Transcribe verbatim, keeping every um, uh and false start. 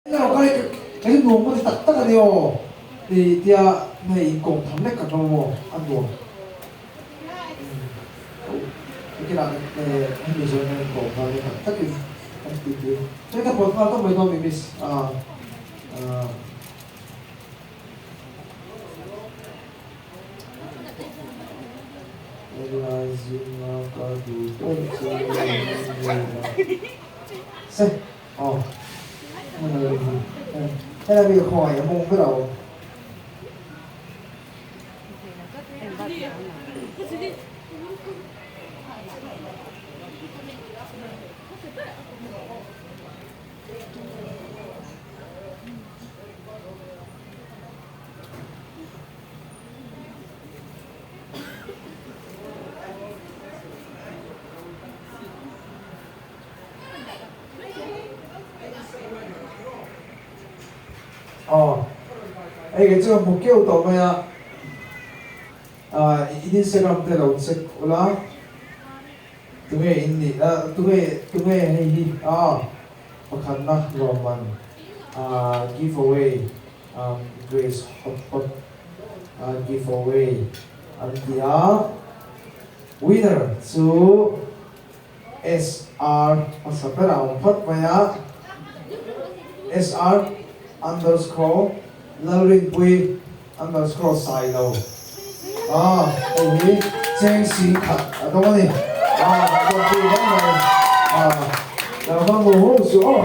Ka, ka, ka nuom tak tak a ni aw. Ti, tia, nei inkawm tham lek ka nuom aw, a nuom. Kila, eh, hemi zawng inkawm tham lek tak takin kan ti ti. Chuong ka pawt ka mai dawn mi, miss. Ah, ah. Realizing ka duh pawh chu. Se. Oh. Hela mi khoi a mong bro. Oh. Ei, kei chu hmu keu tawh mai a. Ah, i Instagram te lo check ula. Tunge in ni, ah, tunge, tunge hei hi, ah, pakhatna lawmman, ah, giveaway, um, Grace Hot Pot, ah, giveaway an ti a. Winner chu S R, hmasa bera awm phawt mai a. S R underscore Lalrinpui underscore Sailo. Ah, oh hi, cheng sing khat a dawng a ni. Ah, a dawng pui dawng mai. Ah, la hmang lo ho su. Oh.